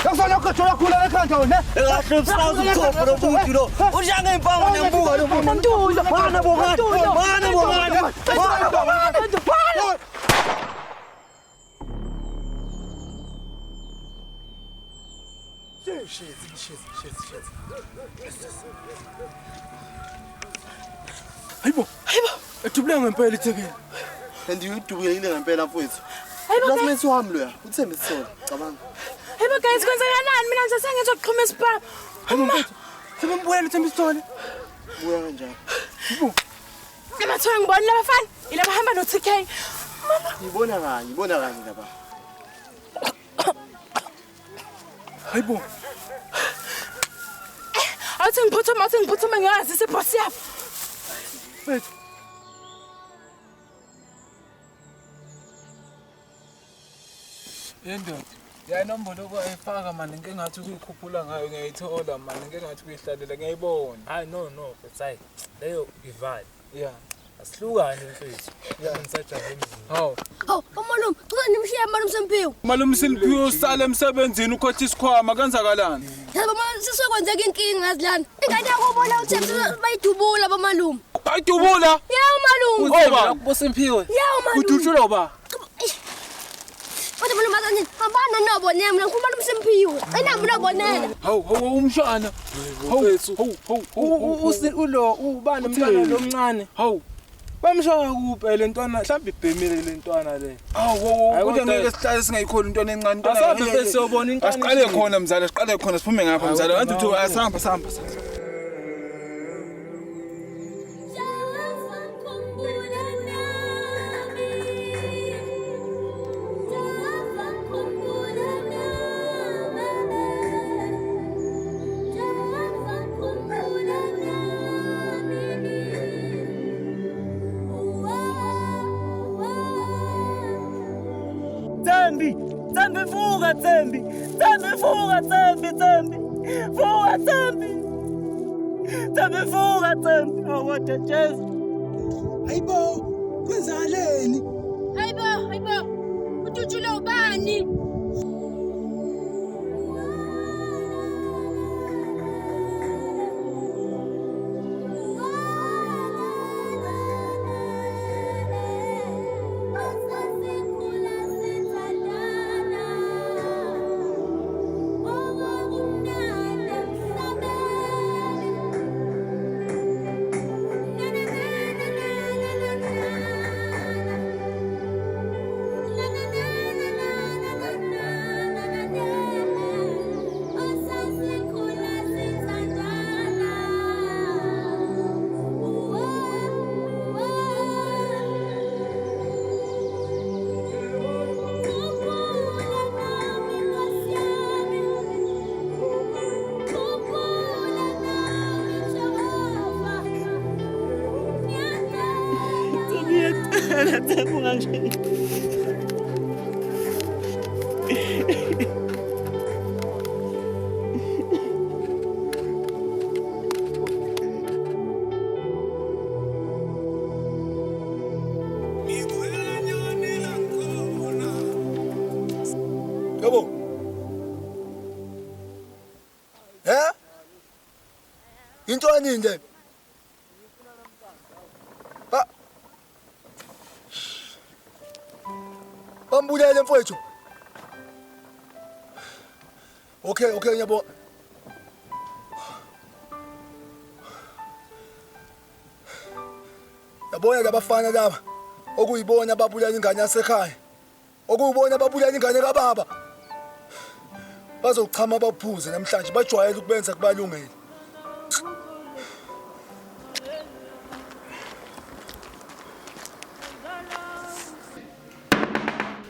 Yakusona ukhojola khula ekhanda wena. Kahle ubusazi ubuchopho lomuntu lo. Usha ngempango nembuka lo muntu. Mpendulo. Mana bongani, mana bongani, mana bongani. Shit, shit, shit, shit. Hayibo, hayibo. Edubule ngempela ithekeni. And uyidubulekile ngempela mfowethu. Hayibo, Classmate wami loya, uThembi Sithole, cabanga. Hayibo guys kwenzakalani mina nje sengizwa kuqhuma isibhamu. Hayibo mfethu. Sebembuyela uThembi Sithole. Buya kanjani? Emathiwa ngibona labafana ilaba hamba no TK. Ngibona kanye, ngibona kanye laba. Hayibo. Awuthi ngiphuthume, awuthi ngiphuthume ngiyazisa iboss yabo. Mfethu. Yendoda, ya inombolo kwayifaka mani ngike ngathi ukuyikhuphula ngayo ngiyayithola mani ngike ngathi ukuyihlalela ngiyayibona. Hayi no no, mfethu hayi. Leyo ivale. Yeah. Asihlukane mfethu. Yeah. Ngisajahe emzini. Hawu. Hawu, umalume, cela nimshiye malume Simphiwe. Malume Simphiwe usale emsebenzini ukhotha isikhwama kwenzakalani? Yabo ma sisokwenzeka inkinga ngazi lana. Ingane yakubona uThembi bayidubula bomalume. Bayidubula? Yeah, malume. Oba. Kubo Simphiwe. Yeah, malume. Udutshulwa uba? Kodwa mina mazanini hambana nobonela mina ngikhuluma nomsimpiwe. Cina mina obonela. Hawu hawu umshana. Hawu hawu hawu. Ulo ubani umntwana lomncane? Hawu. Bamshaya kuphi le ntwana mhlawumbe ibhemile le ntwana le. Hawu Hayi kodwa ngeke sihlale singayikholi intwana encane intwana. Asabe bese siyobona intwana. Asiqale khona mzala, siqale khona siphume ngapha mzala. Kanti uthi asihamba sihamba. Thembi, Thembi vuka Thembi. Thembi vuka Thembi, Thembi. Vuka Thembi. Thembi vuka Thembi. Oh kodwa Jesu. Hayibo, kwenzakaleni? Hayibo, hayibo. Ututshule ubani? Thembi ngiyacela Thembi ungangishiyi. Yabo. He? Into anini le? Ba Bambulele mfowethu. Okay, okay ngiyabonga. Yabona labafana laba okuyibona babulala ingane yasekhaya. Okuyibona babulala ingane kababa. Bazochama baphuze namhlanje bajwayele ukubenza kubalungele.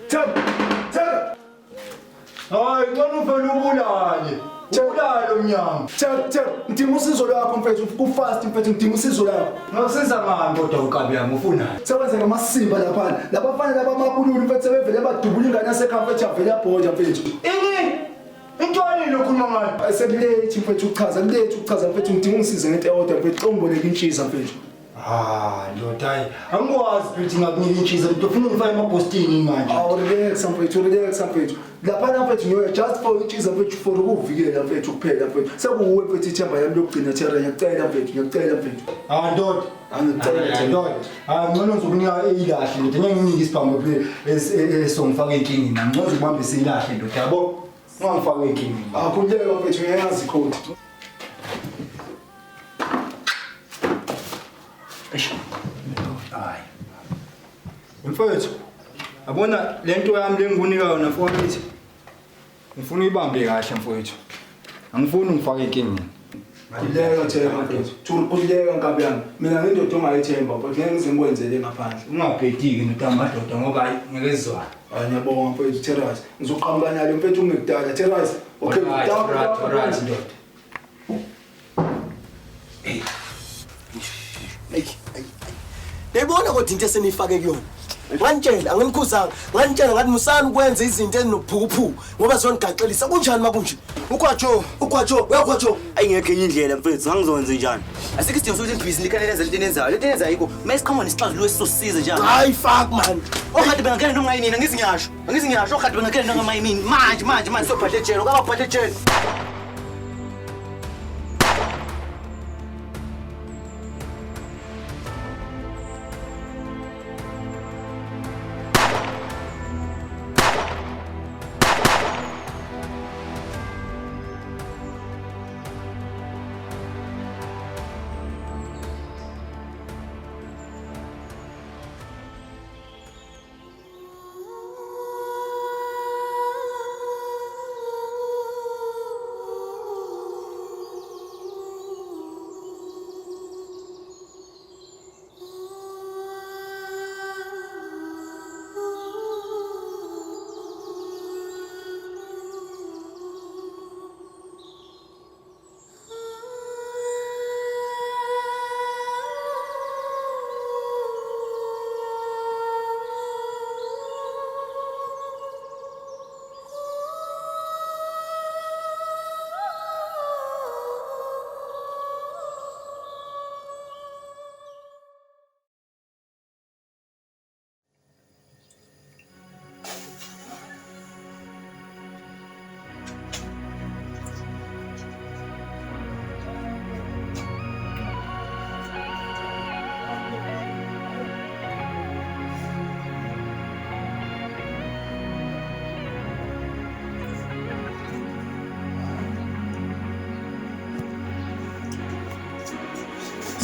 Thembi, Hayi, ngcono uvele ubulale. Ubulale umnyama. Thembi, Thembi, ngidinga usizo lwakho mfethu, ku-fast mfethu, ngidinga usizo lwakho. Ngikusiza ngani kodwa unkabi yami ufunani? Sekwenzeka amasimba laphana. Labafana laba amabululu mfethu sebevele badubula ingane yasekhaya mfethu yavele yabhoja mfethu. Ini? Intwani lo khuluma ngayo? Sekulethi mfethu ukuchaza, kulethi ukuchaza mfethu, ngidinga ungisize ngento eyodwa mfethu, ngiboleke intshiza mfethu. Ah, ndoda hayi. Angikwazi mfethu ngakunika intshiza, mfethu ufuna ungifake emabhostini manje. Awu relax mfethu, relax mfethu. Laphana mfethu ngiyoya just for intshiza mfethu for ukuvikela mfethu kuphela mfethu. Sekuwuwe mfethu ithemba lami lokugcina Thera, ngiyacela mfethu, ngiyacela mfethu. Ah ndoda, angicela Thera. Ndoda, ah ngcono ngizokunika ilahle ndoda, ngeke nginike isibhamu phela esongifaka enkingeni nami. Ngcono ngibambise ilahle ndoda, yabo. Ungangifaki enkingeni. Akhululeka mfethu, ngiyazi ikhodi. Eish. Hayi. Mfowethu, yabona lento yami lengikunika yona mfowethu. Ngifuna uyibambe kahle mfowethu. Angifuni ungifake enkingeni. Khululeka Thera mfethu. Thula khululeka nkabi yami. Mina ngindoda ongayithemba mfethu, ngeke ngize ngikwenzele ngaphandle. Ungabhediki ndoda amadoda ngoba hayi ngeke sizwane. Hayi ngiyabonga mfethu Thera. Ngizoqhamuka nalo mfethu ungekudala Thera. Okay, Alright, down, alright, down, alright down. ndoda. Niyibona kodwa into eseniyifake kuyona. Nganitshela anginikhuzanga, nganitshela ngathi musani ukwenza izinto ezinobuphukuphuku ngoba zonigaxelisa. Kunjani makunje? Ugwajo, ugwajo, uyagwajo. Ayingekho enye indlela mfethu, ngangizokwenza njani? Asikho isidingo sokuthi ibhizinisi likhane lenze lento enenzayo. Lento enenzayo ayikho. Mase siqhamuka nesixazululo esizosiza nje. Hayi fuck man. Okade bengangena noma yinini, angizi ngiyasho. Angizi ngiyasho, okade bengangena noma yinini. Manje manje manje sobhadle ejele, okababhadle ejele.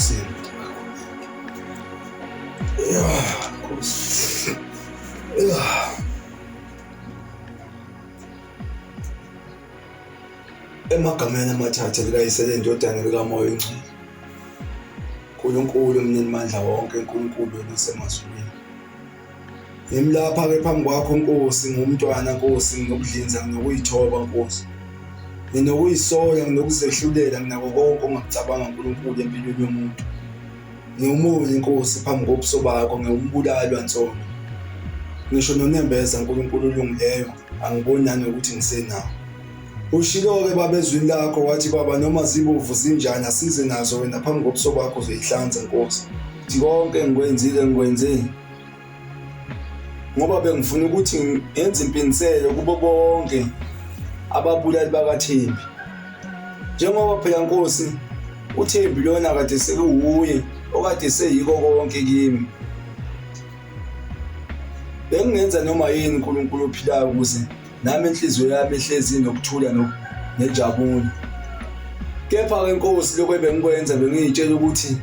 Ekuseni. Yeah, Nkosi. Yeah. Emagameni amathathu likayise lendodana likaMoya oNgcwele. uNkulunkulu umninimandla wonke, uNkulunkulu wena osemazulwini. Ngimlapha ke phambi kwakho Nkosi, ngumntwana Nkosi, nginokudlinza nginokuyithoba Nkosi. Nginokuyisola, nginokuzehlulela, nginako konke ongakucabanga uNkulunkulu empilweni yomuntu. Ngiwumoni Nkosi phambi kobuso bakho, ngiwumbulali wansono. Ngisho nonembeza uNkulunkulu olungileyo angiboni nanokuthi ngisenawo. Ushilo-ke baba ezwini lakho wathi baba noma zibovu zinjani asize nazo wena phambi kobuso bakho uzoyihlanza Nkosi. Thi konke engikwenzile ngikwenze ngoba bengifuna ukuthi ngenze impindiselo kubo bonke ababulali bakaThembi. Njengoba phela Nkosi uThembi lona kade sekuwuye okade seyiko konke kimi. Bengingenza noma yini uNkulunkulu ophilayo ukuze nami inhliziyo yami ihlezi inokuthula nenjabulo. Kepha-ke Nkosi lokho ebengikwenza bengiyitshela ukuthi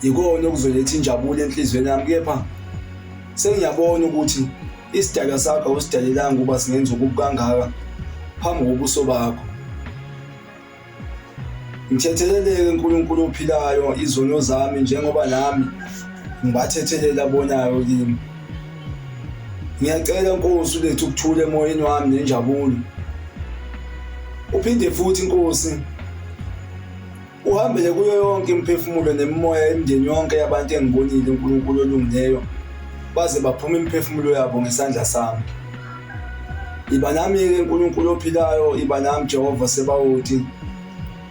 yikona okuzoletha injabulo enhliziyweni yami kepha sengiyabona ukuthi isidalwa sakho awusidalelanga ukuba singenza okubi kangaka phambi kobuso bakho. Ngithetheleleke Nkulunkulu ophilayo izono zami njengoba nami ngibathethelela abonayo kimi. Ngiyacela Nkosi ulethe ukuthula emoyeni wami nenjabulo. Uphinde futhi Nkosi uhambele kuyo yonke imiphefumulo nemimoya yemindeni yonke yabantu engibonile uNkulunkulu olungileyo baze baphume imiphefumulo yabo ngesandla sami. Iba nami-ke Nkulunkulu ophilayo, iba nami Jehova Sebawoti.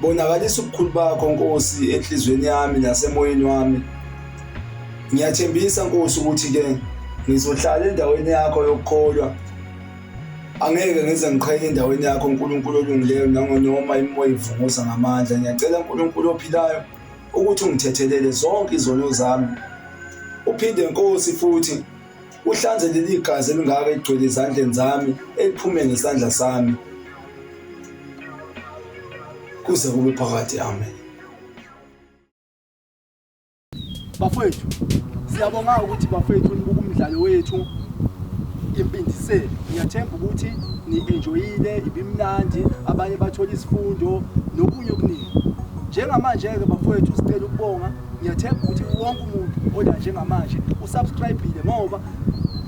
Bonakalisa ubukhulu bakho Nkosi enhliziyweni yami nasemoyeni wami. Ngiyathembisa Nkosi ukuthi-ke ngizohlala endaweni yakho yokukholwa. Angeke ngize ngiqhele endaweni yakho Nkulunkulu olungileyo nangonoma imimoya ivunguza ngamandla. Ngiyacela Nkulunkulu ophilayo ukuthi ungithethelele zonke izono zami. Uphinde Nkosi futhi Uhlanze leli gazi elingaka eligcwele ezandleni zami eliphume ngesandla sami kuze kube phakade. Amen. Bafowethu, siyabonga ukuthi bafowethu nibuka umdlalo wethu impindiselo. Ngiyathemba ukuthi ni-enjoyile, ibimnandi, abanye bathola izifundo nokunye okuningi. Njengamanje-ke bafowethu sicela ukubonga Ngiyathemba ukuthi wonke umuntu ola njengamanje usubscribe-ile ngoba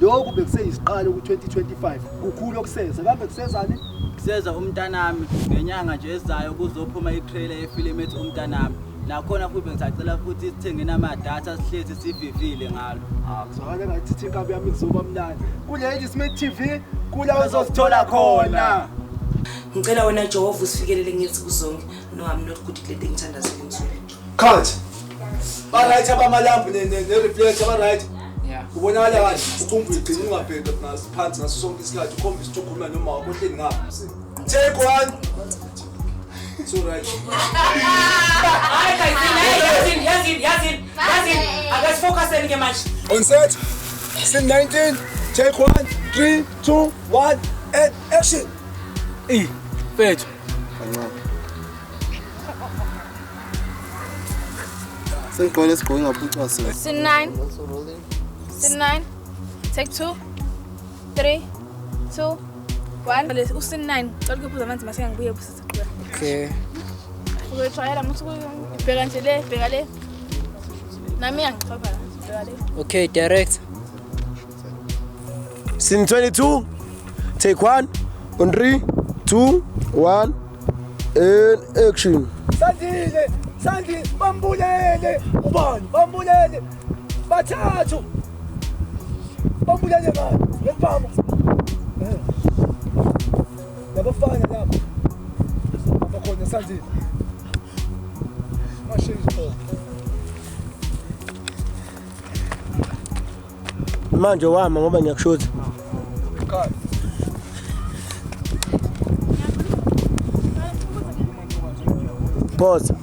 lokhu bekuseyisiqalo ku-2025 kukhulu okuseza kambe kusezani kuseza umntanami ngenyanga nje ezayo kuzophuma i-trailer yefilimu ethi umntanami nakhona futhi bengisacela futhi sithengeni amadatha sihlezi sivivile ngalo ah kuzwakala ngathi inkabi yami kuzoba mnandi kuleli Smith TV kula uzosithola khona ngicela wena Jehova usifikelele ngensuku zonke no I'm not good kulento engithandazela ngizwe Cut. Ba right abamalambu ne ne reflector ba right. Yeah. Ubonakala kanje ukhumbu igcina ungabheki phansi ngaso sonke isikhathi ukhombisa ukuthi ukhuluma noma wakho ohleli ngapha. Take one. It's all right. Hayi guys, yazini, yazini, yazini, yazini. Ake sifocuseni ke manje. On set. Scene 19. Take one. 3 2 1 and action. Eh, mfethu. Kancane. Sengigqoke lesigqoke ngaphucwa sona. Scene 9. Scene 9. Take 2. 3 2 1. Uscene 9. Cela ukuphuza amanzi mase ngibuye bese siqhubeka. Okay. Uzoyijwayela muthi bheka nje le, bheka le. Nami uyangixoxa la. Bheka le. Okay, direct. Scene 22. Take 1. On 3 2 1 and action. Sandile, Sandile, bambulele ubani? Bambulele bathathu. Bambulele ngani? Ngesibhamu. Eh. Labafana laba. Abakhona Sandile. Mashe izigqoko. Manje wama ngoba ngiyakushutha. Pause.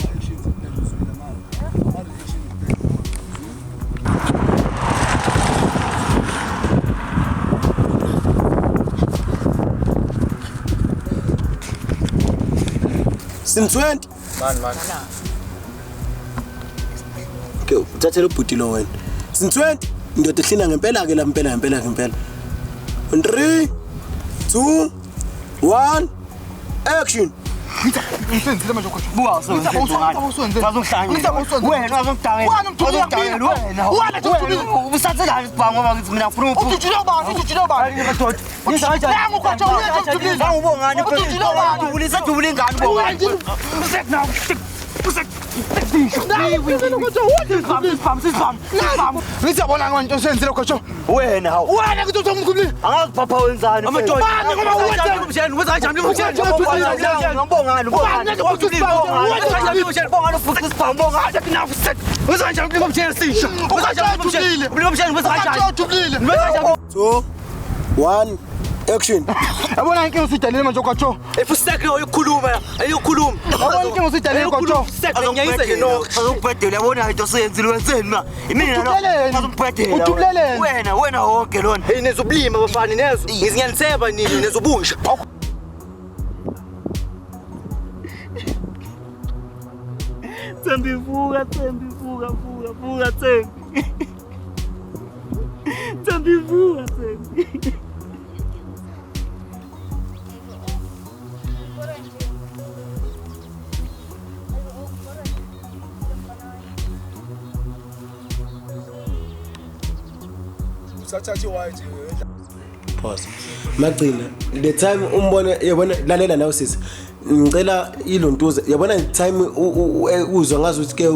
Scene 20. Man, man. Uthathele ubhuti lo wena. Sin 20 indoda ehlina ngempela ke la mpela ngempela ngempela. 3 2 1 action. Ngisenzile manje ukhohle. Buka Wena wena. Wena usathelani isibhamu ngoba ngithi mina ngifuna Udutshule ubani? Udutshule ubani? Madoda. Nangu ukhohle uyenza udutshule. Angubongani Udutshule ubani? Udubulisa dubula ingane ubongani. Ngithi yabona ngani into osenzile khotsho. Wena hawu. Wena kuthi uthomkhulile. Angazi phapha wenzani. Amadoda. Bani ngoba wenza umsheni, wenza kanjani umsheni? Ngibongani ubongani. Bongani ufuqa isibhamu bongani. Wenza kanjani umsheni sisho? Wenza kanjani umsheni? Umsheni wenza kanjani? 2 1 action. Yabona inkinga usudalile manje khotsho. If useke uyokhuluma, ayokhuluma. Yabona inkinga usudalile khotsho. Ngiyayisa nje no. Azongibhedela yabona into oseyenzile wenzeni ma. Imina lo. Azombhedela. Udubuleleni. Wena wena wonke lona. Hey nezobulima bafana nezo. Ngizinyaniseba nini nezobusha. Thembi vuka, Thembi vuka, vuka, vuka Thembi. Thembi vuka Thembi. Usathathe white. Pause. Magcina, the time umbone yabona lalela nawe sisi. Ngicela ilontuze yabona the time uzwa ngazi ukuthi ke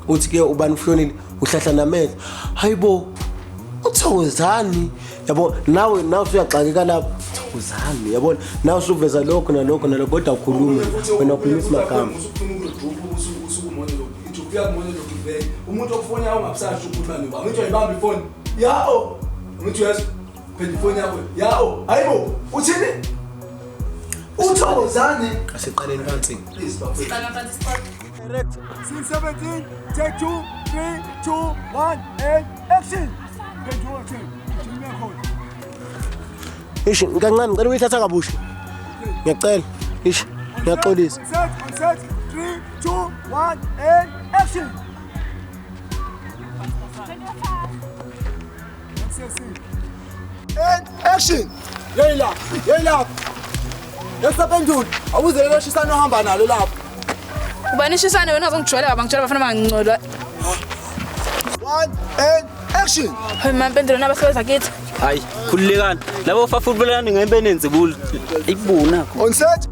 uthi ke ubani ushonile uhlahla namehlo. Hayibo uthokozani yabo nawe usuyaxakeka lapho uthokozani yabona nawe usuveza lokho nalokho nalokho kodwa ukhuluma wena ukhuluma isimagama. Umuntu okufonela ungabusasho ukuthi noba ngithi uyayibamba ifoni yao ngithi uyazi phela ifoni yakho yao hayibo uthini uthokozani asiqaleni phansi please baba Siqala phansi isiqalo. Direct scene 17 take 2 3 2 1 and action. Phendula action jimmy khona. Ish kancane ngicela uyithatha kabusha. Ngiyacela ish ngiyaxolisa. Set on set 3 2 1 and action. And action. Yeyla, yeyla. Yesaphendula. Awuze lelo shisana ohamba nalo lapho. Ubani shisana wena uzongijwayela baba ngitshela abafana bangingcolwa. 1 and action. Hey mampendulo nabasebenza kithi. Hayi, khululekani. Labo fafululani ngembe nenzibulu. Ayibona. On set.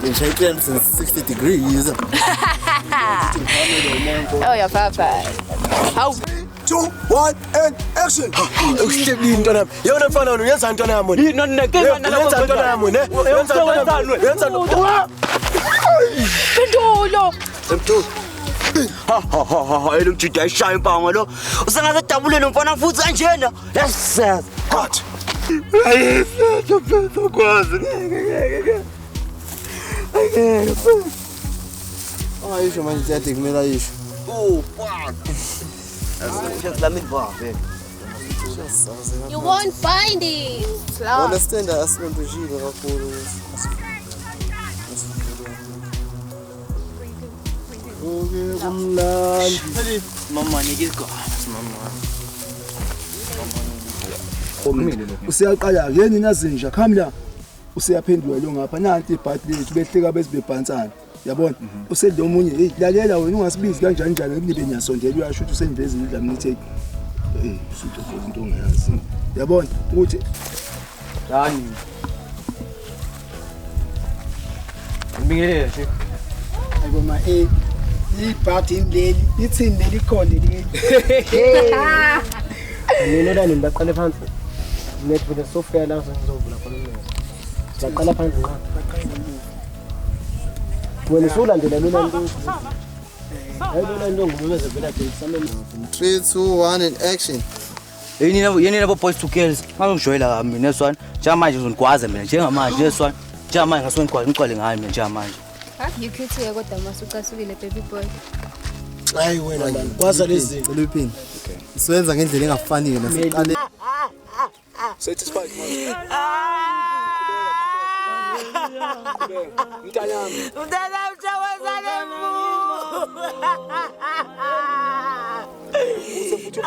Ngishayile since 60 degrees. Oh yeah, papa. How 2 1 and action. Ukuhlebile intwana yami. Yona mfana wena uyenza intwana yami wena. Yini nonenkinga Uyenza intwana yami wena. Uyenza intwana yami. Uyenza Pendulo. Mthu. Ha ha ha ha elomjida ayishaya impango lo. Usengaze dabulele mfana futhi kanjena. Yes. Cut. Ayisethu mfethu kwazi ngeke ngeke ngeke. Angeke mfethu. Angayisho manje tiyade kumele ayisho. Oh fuck. You won't find it. Understand asilontujile kakhulu. Okay, kumnandi. Mama nikizwa mama. Usiyaqala ke nina zinja khami la. Usiyaphendula lo ngapha nanti ibhadi lethu behleka bezibebhansana. Yabona usedle omunye hey lalela wena ungasibizi kanjani njani nginibe ngiyasondela uyasho ukuthi usenivezi indlela nithi eh usuthe into ongayazi yabona ukuthi dani ngibingelele nje ayibo ma ibhadi leli lithini leli khonde leli Nina lani baqale phansi net with the software la ngizovula khona mina baqala phansi nqa wena usulandela lona nto hayi lona nto ngumemeze vela nje samele 3 2 1 and action. Yini labo boys to girls ngangijwayela kabi mina neswana njengamanje uzonigwaza mina njengamanje neswana njengamanje ngasonigwaza ngicwale ngayo mina njengamanje. Ha you cute kodwa masucasukile baby boy. Hayi wena man kwaza lezi Philippine. Okay. Siwenza ngendlela engafaniyo nasiqale. Satisfied manje. Mntanami. Mntanami thokozane Use futhi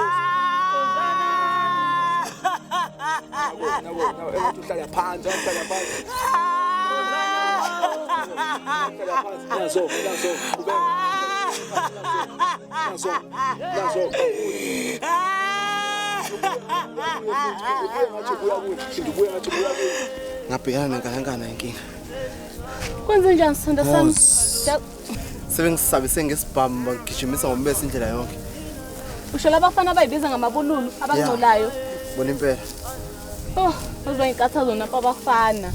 Nabo nabo engathi uhlala phansi, uhlala phansi. Uhlala phansi. Nazo, nazo, qhubeka. Nazo, nazo. Ubuye ngathi ubuya kuye, ubuye ngathi ubuya kuye. Ngabhekana nenkankana inkinga. Kwenze njani sithanda sami? Sebengisabise ngesibhamu bangigijimisa ngombese indlela yonke. Usho labafana abayibiza ngamabululu abangcolayo. Bona impela. Oh, uzwa inkathazo napa abafana.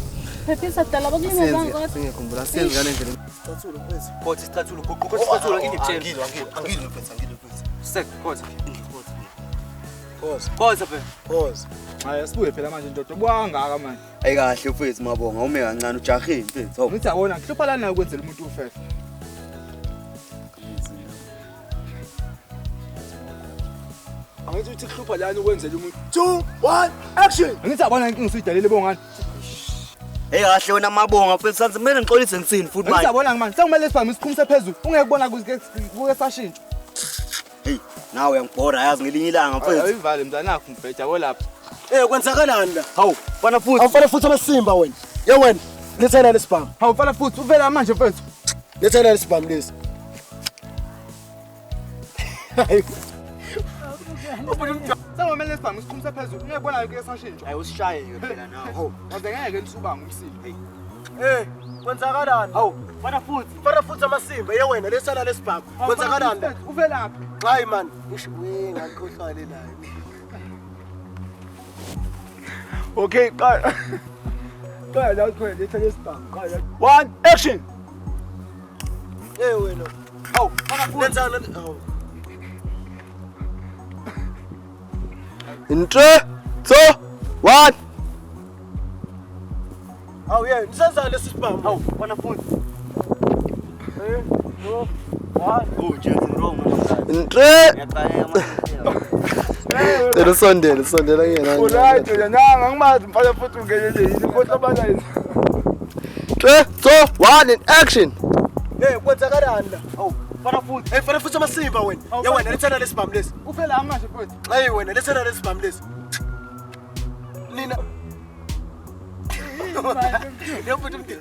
Phephisa dala bakulimazanga kodwa. Sengiyakhumbula siyenze ngale ndlela. Sicathulo mfethu. Khothi sicathulo, guquka sicathulo ngikutshela. Angilo, angilo, angilo mfethu, angilo mfethu. Sek, khothi. Pause. Pause phela. Pause. Hayi asibuye phela manje ndoda ubangaka manje. Ayi kahle mfethu Mabonga, ume kancane ujahile mfethu. Hawu. Ngithi yabona kuhlupha lana ukwenzela umuntu ufefe. Angithi uthi kuhlupha lana ukwenzela umuntu. 2 1 action. Ngithi yabona inkinga usuyidalile bongani. Hey kahle wena Mabonga mfethu sanze kumele ngixolise ngithini futhi Ngithi manje. yabona manje sekumele sibhambe siqhumise phezulu. Ungeke kubona kuke kuke sashintsha. Hey nawe uyangibhora yazi ngelinye ilanga mfethu. Ayivale mntanakho mfethu yabo lapha. Eh kwenzakalani la? Hawu, fana futhi. Awufana futhi amasimba wena. Ye wena, lethela lesibhamu. Hawu fana futhi uvela manje mfethu. Lethela lesibhamu lesi. Sekumele sibhambe siqhumise phezulu. Ungeke kubona kuke sashintsha. Hayi usishaye ke phela nawe. Hawu. Yaze ngeke nisubanga umsindo. Hey. Eh, kwenzakalani? Hawu, fana futhi. Fana futhi amasimba. Ye wena, lethela lesibhamu. Kwenzakalani la? Uvelaphi? Hayi man, ngisho we ngakhohlwa nayo. Okay, qala. Qala la khona letha lesibhamu, qala. 1 action. Eh wena. Hawu, fana futhi. Lethela hawu. In 3 2 1 Hawu ye, nisenzani lesi sibhamu? Hawu, fana futhi. 3 2 1 Oh, Jackson wrong. In 3 Ngiyaqaleka manje. Cela usondele, sondela kuyena. Uright wena nanga ngimazi mfana futhi ungene nje yini inkohlo abana yini. 3 2 1 in action. Eh, kwenzakalani la? Hawu, fana futhi. Hey, fana futhi amasimba wena. Ye wena, lethela lesibhamu lesi. Uvela manje mfethu. Hayi wena, lethela lesibhamu lesi. Nina. Yebo futhi mntu.